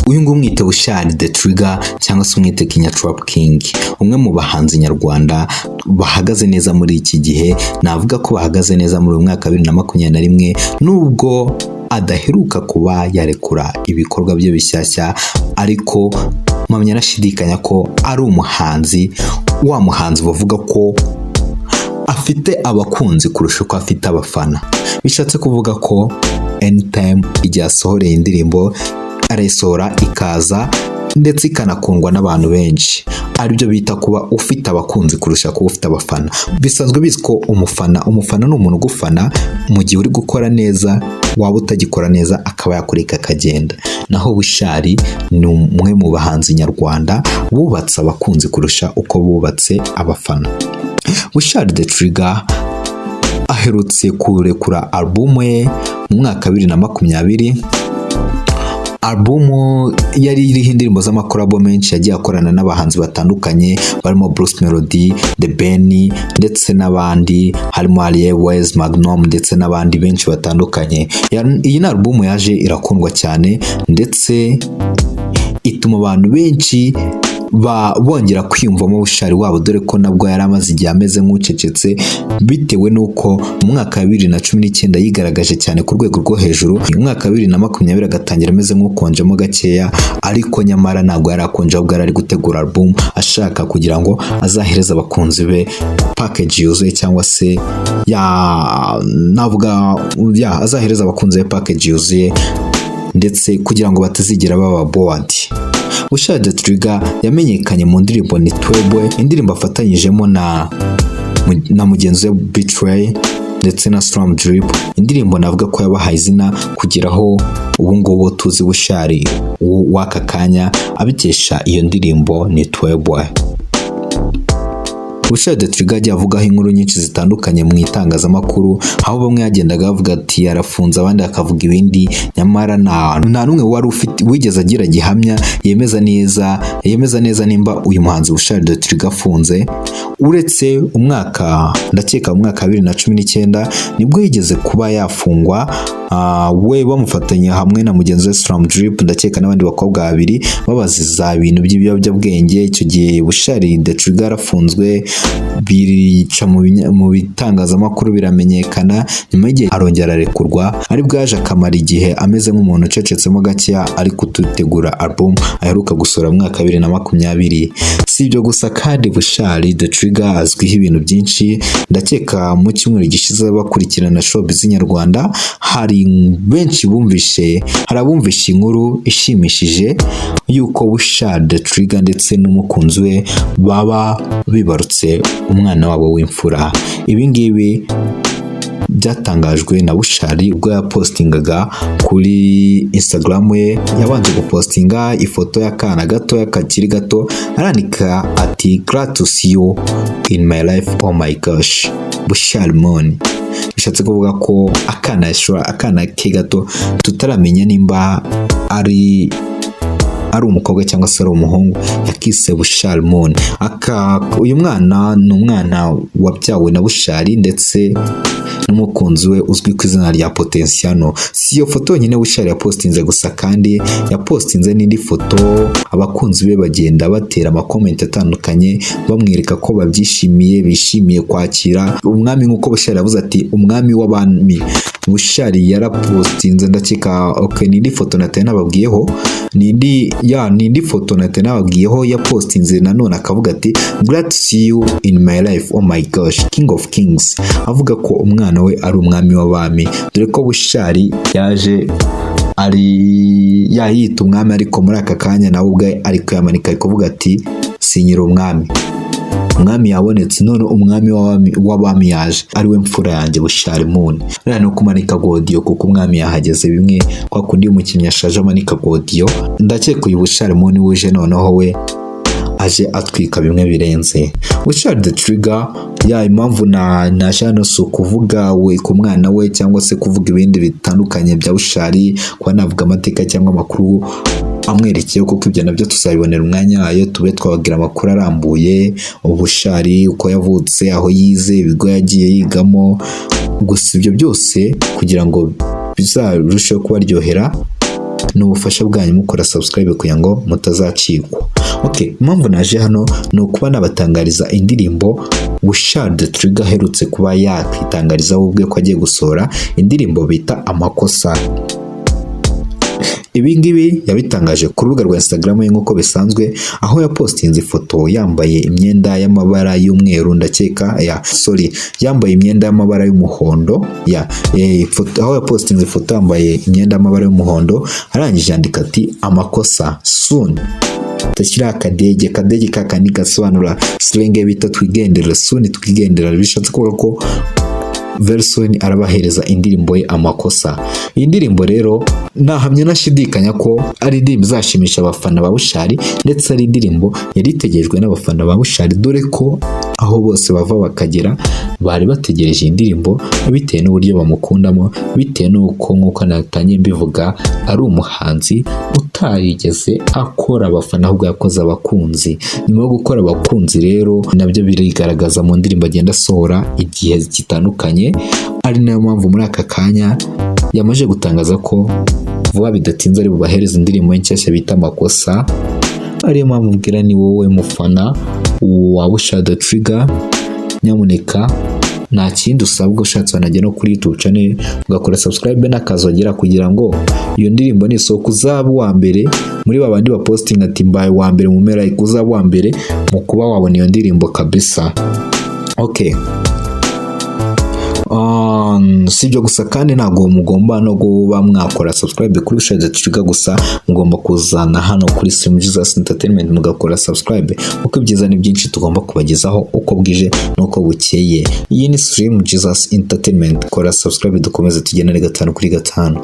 Uyu nguyu umwite Bushali The Trigger cyangwa se umwite Kinya Trap King, umwe mu bahanzi nyarwanda bahagaze neza muri iki gihe. Navuga ko bahagaze neza muri uyu mwaka wa 2021, nubwo adaheruka kuba yarekura ibikorwa bye bishyashya, ariko mpamya nashidikanya ko ari umuhanzi wa muhanzi bavuga ko afite abakunzi kurusha uko afite abafana. Bishatse kuvuga ko anytime igihe asohoreye indirimbo, arayisohora ikaza ndetse ikanakundwa n'abantu benshi, aribyo bita kuba ufite abakunzi kurusha kuba ufite abafana. Bisanzwe bizwi ko umufana ni umuntu ugufana mu gihe uri gukora neza, waba utagikora neza akaba yakureka akagenda. Naho Bushali ni umwe mu bahanzi nyarwanda bubatse abakunzi kurusha uko bubatse abafana. Bushali The Trigger aherutse kurekura alubumu ye mu mwaka wa 2020. Alubumu yari iriho indirimbo z'amakorabo menshi yagiye akorana n'abahanzi batandukanye barimo Bruce Melody, The Ben ndetse n'abandi, harimo Ariel Wayz, Magnum ndetse n'abandi benshi batandukanye. Iyi ni alubumu yaje irakundwa cyane ndetse ituma abantu benshi bongera kwiyumvamo Bushali wabo, dore ko nabwo yari amaze igihe ameze nk'ucecetse, bitewe n'uko mu mwaka wa 2019 yigaragaje cyane ku rwego rwo hejuru, mu mwaka wa 2020 agatangira ameze nk'ukonjemo gakeya, ariko nyamara ntabwo yari akonje, ahubwo yari ari gutegura album ashaka kugira ngo azahereze abakunzi be package yuzuye, cyangwa se ya navuga ya azahereza abakunzi be package yuzuye, ndetse kugira ngo batazigera baba bored. Bushali The Trigger yamenyekanye mu ndirimbo Ni Twebwe, indirimbo afatanyijemo na mugenzi we B-Threy ndetse na Slum Drip, indirimbo navuga ko yabahaye izina kugeraho ubu ngubu tuzi Bushali w'aka kanya abikesha iyo ndirimbo Ni Twebwe. Bushali The Trigger yagiye avugaho inkuru nyinshi zitandukanye mu itangazamakuru, aho bamwe yagendaga bavuga ati yarafunze, abandi bakavuga ibindi, nyamara nta n'umwe wari ufite wigeze agira gihamya yemeza neza nimba uyu muhanzi Bushali The Trigger afunze, uretse umwaka, ndakeka mu mwaka wa 2019 nibwo yigeze kuba yafungwa, we bamufatanya hamwe na mugenzi we Slum Drip, ndakeka n'abandi bakobwa babiri, babaziza ibintu by'ibiyobyabwenge. Icyo gihe Bushali The Trigger yarafunzwe, bica mu bitangazamakuru, biramenyekana. Nyuma y'igihe arongera ararekurwa, aribwo yaje akamara igihe ameze nk'umuntu ucecetsemo gakeya, ari kudutegura album aheruka gusohora mu mwaka wa 2020. Si ibyo gusa kandi, Bushali The Trigger azwiho ibintu byinshi. Ndakeka mu cyumweru gishize bakurikirana showbiz nyarwanda, hari benshi bumvishe, hari abumvishe inkuru ishimishije yuko Bushali The Trigger ndetse n'umukunzi we baba bibarutse umwana wabo w'imfura. Ibi ngibi byatangajwe na Bushali ubwo yapostingaga kuri Instagram ye. Yabanje gupostinga ifoto y'akana gatoya kakiri gato, arandika ati: "Glad to see you in my life, oh my gosh, Bushali Moon." Bishatse kuvuga ko akana yashobora, akana ke gato tutaramenya nimba ari umukobwa cyangwa se ari umuhungu, yakise Bushali Moon. Aka uyu mwana ni umwana wabyawe na Bushali ndetse n'umukunzi we uzwi ku izina rya Potensiano. Si iyo foto yonyine Bushali yapostinze gusa, kandi yapostinze n'indi foto, abakunzi be bagenda batera amakomenti atandukanye bamwereka ko babyishimiye, bishimiye kwakira umwami, nk'uko Bushali yavuze ati "Umwami w'abami". Bushali yarapostinze, ndakeka, okay, ni indi foto natari nababwiyeho, ni indi foto natari nababwiyeho yapostinze nanone, akavuga ati: "Glad to see you in my life, oh my gosh, King of Kings", avuga ko umwana we ari umwami w'abami, dore ko Bushali yaje ari yayita umwami, ariko muri aka kanya nawe ubwe ari kuyamanika, ari kuvuga ati sinyira umwami, umwami yabonetse none, umwami w'abami yaje, ari we mfura yanjye Bushali Moon. Rero ni ukumanika godiyo kuko umwami yahageze, bimwe kwa kundi umukinnyi ashaje amanika godiyo. Ndakeka uyu Bushali Moon wuje noneho we aje atwika bimwe birenze. Bushali The Trigger, ya impamvu na naje hano si ukuvuga we ku mwana we cyangwa se kuvuga ibindi bitandukanye bya Bushali, kuba navuga amateka cyangwa amakuru amwerekeyeho, kuko ibyo nabyo tuzabibonera umwanya wayo, tube twababwira amakuru arambuye Bushali, uko yavutse, aho yize, ibigo yagiye yigamo. Gusa ibyo byose kugira ngo bizarusheho kubaryohera. Ni ubufasha bwanyu mukora subscribe kugira ngo mutazacikwa. Okay, impamvu naje hano ni ukuba nabatangariza indirimbo Bushali The Trigger aherutse kuba yakwitangariza we ubwe ko agiye gusohora indirimbo bita Amakosa. Ibi ngibi yabitangaje ku rubuga rwa Instagram ye nk'uko bisanzwe, aho yapostinze ifoto yambaye imyenda y'amabara y'umweru, ndakeka ya, sorry, yambaye imyenda y'amabara y'umuhondo ya ifoto, aho yapostinze ifoto yambaye imyenda y'amabara y'umuhondo, arangije yandika ati: "Amakosa soon", tashyiraho akadege, akadege kakandi gasobanura slang bita twigendera, soon twigendera. Bishatse kuvuga ko very soon arabahereza indirimbo ye Amakosa. Iyi ndirimbo rero nahamya nashidikanya ko ari indirimbo izashimisha abafana ba Bushali, ndetse ari indirimbo yari itegerejwe n'abafana ba Bushali, dore ko aho bose bava bakagera bari bategereje iyi ndirimbo, bitewe n'uburyo bamukundamo, bitewe n'uko, nk'uko natangiye mbivuga, ari umuhanzi utarigeze akora abafana, ahubwo yakoze abakunzi. Nyuma yo gukora abakunzi rero, nabyo birigaragaza mu ndirimbo agenda asohora igihe gitandukanye, ari nayo mpamvu muri aka kanya yamaze gutangaza ko vuba bidatinze ari bubahereze indirimbo ye nshyashya bita Amakosa. Ariyo mpamvu mbwira ni wowe mufana wa Bushali The Trigger, nyamuneka nta kindi usabwa, ushatse wanajya no kuri YouTube channel ugakora subscribe n'akazogera, kugira ngo iyo ndirimbo nisohoka uzaba uwa mbere muri ba bandi bapostinga ati: "Mbaye uwa mbere mu mpera", uzaba uwa mbere mu kuba wabona iyo ndirimbo kabisa. Okay. Si ibyo gusa kandi, ntabwo mugomba no kuba mwakora subscribe kuri Bushali The Trigger gusa, mugomba kuzana hano kuri Sim Jesus Entertainment mugakora subscribe, kuko ibyiza ni byinshi tugomba kubagezaho uko bwije n'uko bukeye. Iyi ni Stream Jesus Entertainment, kora subscribe dukomeze tugendane gatanu kuri gatanu.